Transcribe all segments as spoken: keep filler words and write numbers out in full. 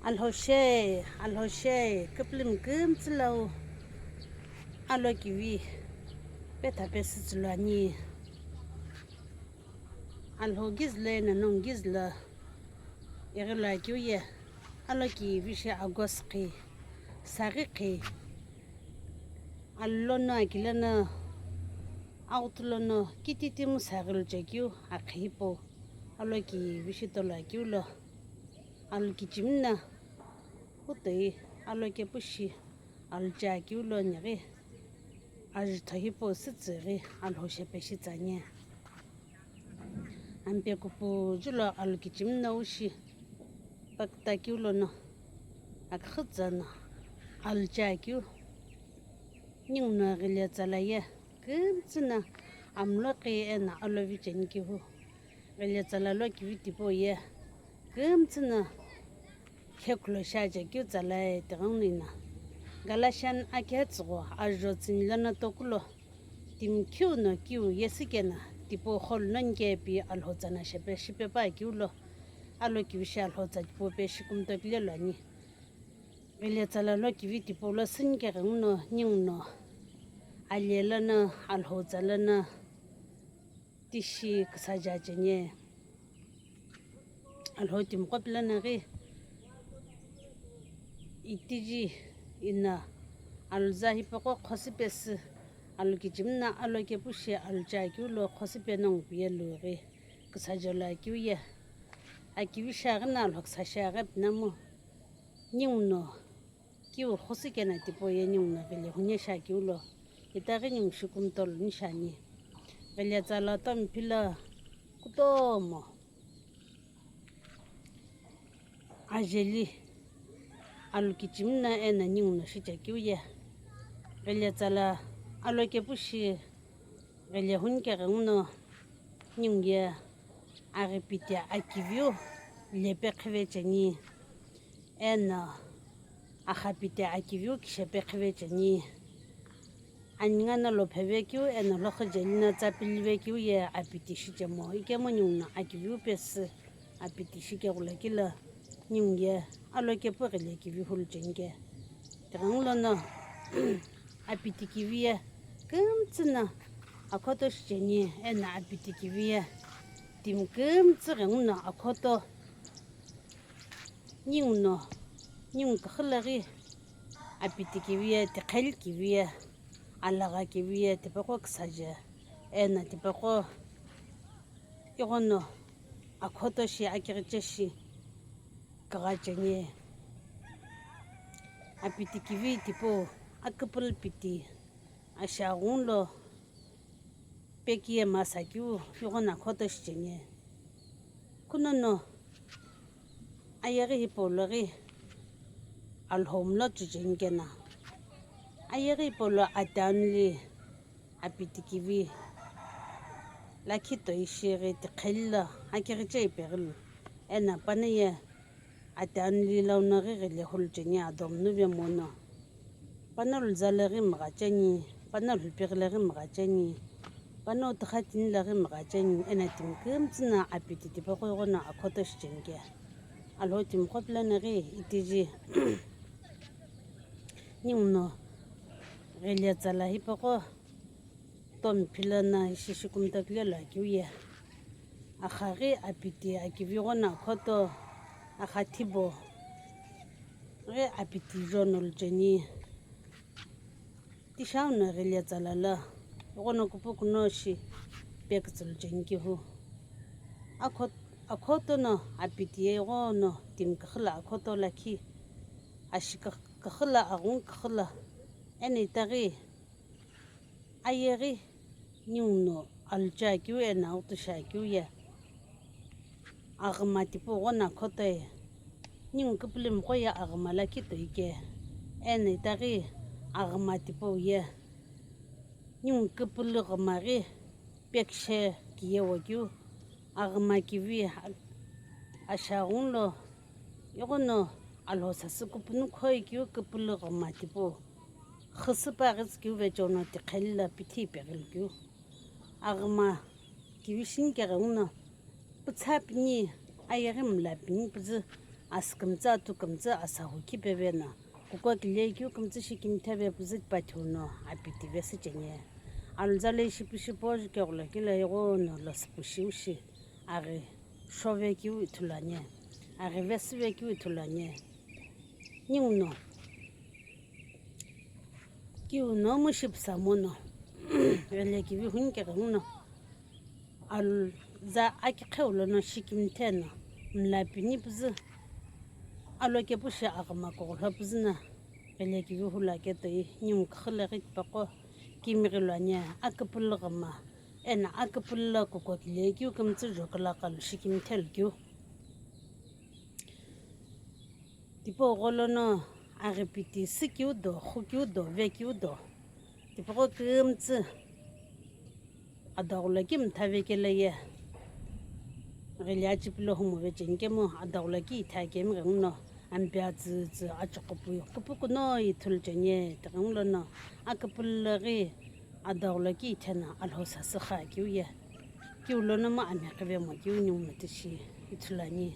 Alhou she, Alhou she, küpülümi kümtsü lau alokivi petha pesütsü lo ani. Alhou gizlo eno nongu gizlo ighi lo akeu ye, alokivi shi August khi, saghi khi, alu lono, aki lono, aghutu lono kititimu saghi lo chekeu akhi hipau alokivi shi tolo akeu lo, alu kichimi no kutoi alokepu shi alu che akeu lo nighi ajutho hipau sütsü ghi Alhou shepe shi tsa ani. Ampe kupuju lo alu kichimi no ushi pakta keu lono aküxü tsa no alu che akeu. Ninguno ghile tsala ye kümtsü no amlo qi eno alovi cheni kehu. Ghile tsala lokivi tipau ye kümtsü no khekhulo shi ache keu tsala ye tighenguno ino. Galatian akhe tsügho ajo tsüni lono tokulo timi khiu no kiu yesü keno tipau gholo nonike pi Alhou tsa no shepe shipe pa keu lo alokivi shi Alhou tsa tipau pe shi kumtokile lo ani. Ghile tsala lokivi tipau lo sünike ghenguno ninguno alie lono Alhou tsa lono tishi küsaje cheni. Alhou timiqo pi lono ghi itiji ino aluza hipaqo khosüpesü alu kichimi no alokepu shi alu che akeu lo khosüpe nongu piye lu ghi küsaje lo akeu ye. Akivi shi aghi no Alhou küsa shi aghi pinamu ninguno kiu khosü keno tipau ye ninguno ghile huni shi akeu lo itaghi ningu shi kumtoluni shi ani. Ghile tsala tomi philo kutomo ajeli alu kichimi no eno ninguno shi che keu ye. Ghile tsala alokepu shi ghile huni keghenguno ningu ye aghipiti akiviu lepe qhive cheni eno axapiti akiviu kishepe qhive cheni. Aninga no lopheve keu eno loqhijeli no tsapilive keu ye apiti shichemo ikemu ninguno akiviu pesü apiti shikeghula kilo ningu ye alokepu ghile kivi hulu cheni ke. Tighengu lono apiti kivi ye kümtsü no akhoto shicheni eno apiti kivi ye timi kümtsü ghenguno akhoto ninguno ningu küxü lo ghi apiti kivi ye tiqheli kivi ye alagha kivi ye tipaqo küsaje eno tipaqo ighono akhoto shi akighiche shi kigha cheni. Apiti kivi tipau aküpülü piti ashaghungu lo pekiye masa keu ighono akhoto shicheni. Kunono ayeghi hipau lo ghi Alhou mlo chucheni keno ayeghi hipau lo atianuli apiti kivi lakhi toi shi ghi tiqheli lo akighiche ipeghilu eno pano ye atianuli lono ghi ghile hulu cheni adomnu ve mono. Pano luza lo ghi mgha cheni, pano lhupighi lo ghi mgha cheni, pano tugha tini lo ghi mgha cheni eno timi kümtsü no apiti tipaqo ighono akhoto shicheni ke. Alhou timiqo pi lono ghi itiji ninguno ghile tsala hipaqo tomi philo no ishi shi kumtokile lo akeu ye. Axaghi apiti akivi ighono akhoto, axathibo ghi apiti jonolu cheni. Tishau no ghile tsala lo ighono kupukuno shi pekütsü lo cheni kehu. Akho- akhoto no apiti ye ighono timi küxü lo akhoto lakhi ashi küxü lo aghungu küxü lo eno itaghi ayeghi ninguno alu che akeu eno aghutu shi akeu ye aghima tipau ighono akhoto ye ningu küpülümiqo ye aghima lakhi toi ke eno itaghi aghima tipau ye ningu küpülü ghima ghi pekishe kiye wakeu aghima kivi ashaghungu lo ighono Alhou sasü kupunu khoi keu küpülü ghima tipau xüsüpa ghitsükeu vecheono tiqheli lo pithi ipeghilu keu aghima kivi shini keghenguno pütsa pini ayeghi mla pini püzü Asü kümtsü, atu kümtsü, asahu khipeveno, kuko kile keu kümtsü shi kimthe ve püzü tipathiu no apiti vesü chenie. Alüza le shipu shipo jukeghulo kile ighono lo süpu shiu shi, aghi shove keu ithulu ani, aghi vesüve keu ithulu ani. Ninguno kiu nomu shipusa mono, ghile kivi hunikeghenguno, alüza akiqheu lono shi kimthe no, mla pini püzü, alo kepu shi aghama kughulo püzü no, ghile kivi hulu ake toi, ningu küxü lo ghi tipaqo kimighi lo ani, aküpülü ghama, eno aküpülü lo kuko kile keu kümtsü jokela kalu shi kimthe lo keu. Tipau gholono aghipiti sü keu do, xü keu do, ve keu do. Tipaqo kümtsü adaghulo ki mtha vekelo ye, ghile achipi lo humu vecheni kemu adaghulo ki ithea kemi ghenguno, ampe atsütsü achoqhopui kupukuno ithulu chenie, tighengulono aküpülü lo ghi adaghulo ki itheno Alhou sasü xü akeu ye, kiu lono mu amighi vemo keu ninguno tishi ithulu ani.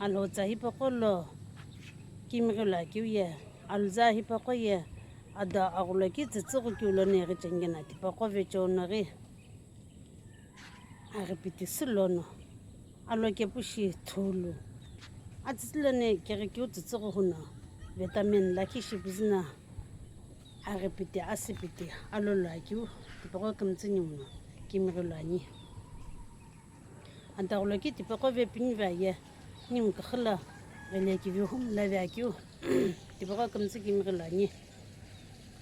Alhou tsa hipaqo lo kimighi lo akeu ye, alüza hipaqo ye, adaghulo ki tsütsüghu kiu lono ighi cheni keno tipaqo vecheo no ghi aghipiti sü lono, alo kepu shi thulu, atsütsü lono keghi keu tsütsüghu huno, vitamin lakhi shi püzü no, aghipiti asüpiti alo lo akeu tipaqo kümtsü ninguno kimighi lo ani. Adaghulo ki tipaqo ve pini ve aye, ningu küxü lo ghile kivi humu lo ve akeu tipaqo kümtsü kimighi lo ani.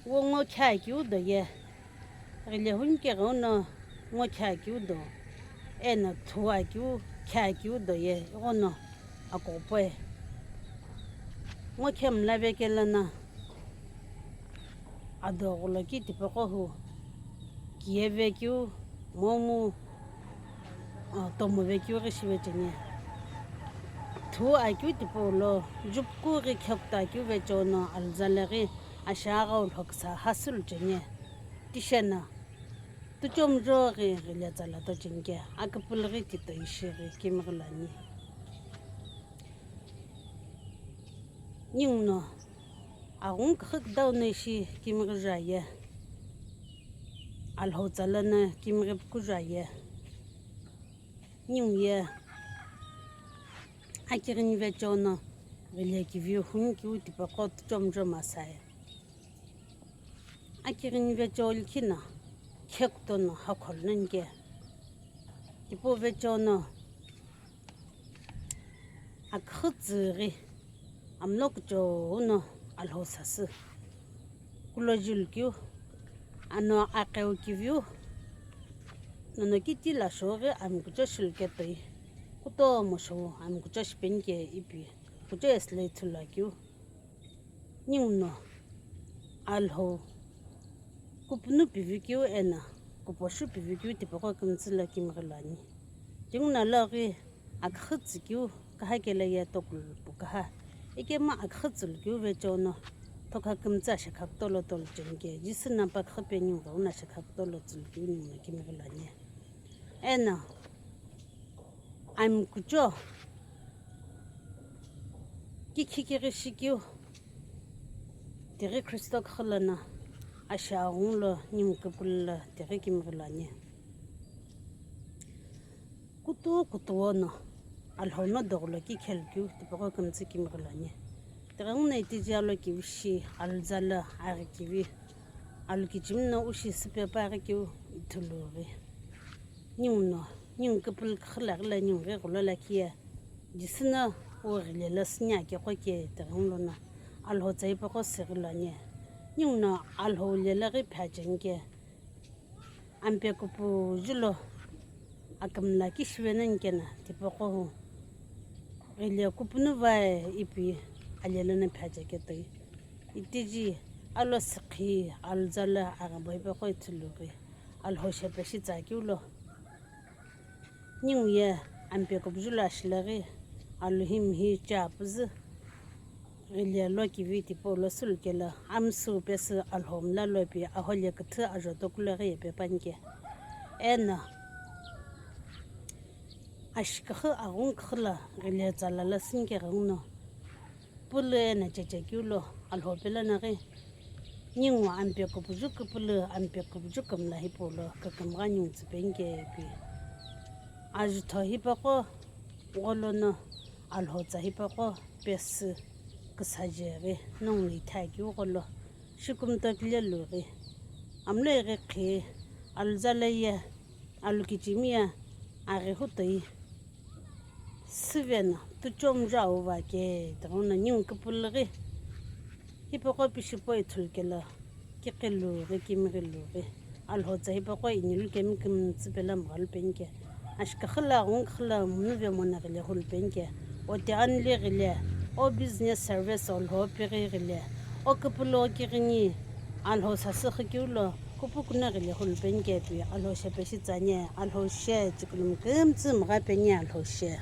Wo ngo khe akeu do ye, ghile hunikeghenguno ngo khe akeu do, eno thu akeu khe akeu do ye, ighono akuqhopoe. Ngo khe mla vekelo no adaghulo ki tipaqo hu kiye vekeu, momu, ah, tomo vekeu ghi shive chenie. Thu akeu tipau lo, jupuku ghi khekuta akeu vecheo no alüza lo ghi ashagha ulhoksa hasülu chenie. Tisheno tuchomujo ghi ghile tsala to cheni ke, aküpülü lo ghi tito ishi ghi kimighi lo ani. Ninguno aghungu küxü küdau no ishi kimighi ju aye, Alhou tsa lono kimighi puku ju aye. Ningu ye akighini vecheo no ghile kivi hunikeu tipaqo tuchomujo masae. Akighini vecheo likhi no, khekuto no hakholo nani ke. Tipau vecheo no aküxü tsüghi, amlo kuchou no Alhou sasü kulo julu keu, ano aqeu kiviu, nono kiti lo shou ghi amikucho shilu ke toi, kutomo shou amikucho shipeni ke ipi kucho esü lo ithulu akeu. Ninguno Alhou kupunu pivikeu eno kuposhu pivikeu tipaqo kümtsü lo kimighi lo ani. Tinguno lo ghi aküxü tsükeu kaha kelo ye tokulu pu kaha. Ikemu aküxü tsülukeu vecheo no thokha kümtsü ashekha kutolo tolu cheni ke, Jisü no paküxü peni ghenguno ashekha kutolo tsülukeu ninguno kimighi lo ani. Eno amikucho kikhi kighi shikeu, tighi Kristo küxü lono ashi aghungu lo ningu küpülü lo tighi kimighi lo ani. Kutu kutuwo no Alhou no doghulo ki khelukeu tipaqo kümtsü kimighi lo ani. Tighenguno itiji alo kivi shi, alüza lo aghi kivi, alu kichimi no ushi süpe paghi keu ithulu ghi. Ninguno, ningu küpülü küxü lo ghi lo ningu ghi ghulo lakhi ye, Jisü no wu ghile lo süni akeqo ke tighengu lono Alhou tsa hipaqo sighi lo ani. Ninguno Alhou le lo ghi phe cheni ke, ampe kupuju lo akümla ki shive nani keno tipaqo hu ghile kupunu vae ipi ale lono phe ache ke toi. Itiji alo sükhi, alüza lo aghabo hipaqo ithulu ghi, Alhou shepe shi tsa keu lo. Ningu ye ampe kupuju lo ashi lo ghi, alu himi hi cha püzü, ghile lo kivi tipau lo sülu kelo, amsü pesü Alhou mla lo pi ahole küthü ajo tokulo ghi yepe pani ke. Eno Ashiküxü aghungküxü lo ghile tsala lo sünike ghenguno, pülü eno chechekeu lo Alhou pelo no ghi, ningu ampe kupuju küpülü, ampe kupuju kümla hipau lo kükümgha ningu tsüpeni ke ipi. Ajutho hipaqo gholono Alhou tsa hipaqo pesü küsaje ghi nongu no ithakeu gholo, shikümtokile lu ghi, amlo ighi qhi, aluzalo ye, alukichimi ye, aghi hutoi, süveno tuchomju auva ke, tighenguno ningu küpülü ghi, hipaqo pishi po ithulu kelo, kiqi lu ghi, kimighi lu ghi, Alhou tsa hipaqo inilu kemi kümtsü pelo mghalu peni ke. Ashiküxü lo aghungküxü lo mnuve mono ghile hulu peni ke. Ote anli ghile, o business service Alhou pighi ghile, o küpülü kighini Alhou sasü xükeu lo kupukuno ghile hulu peni ke ipi. Alhou shepe shi tsüani, Alhou she chikulu mkümtsü mgha peni, Alhou she.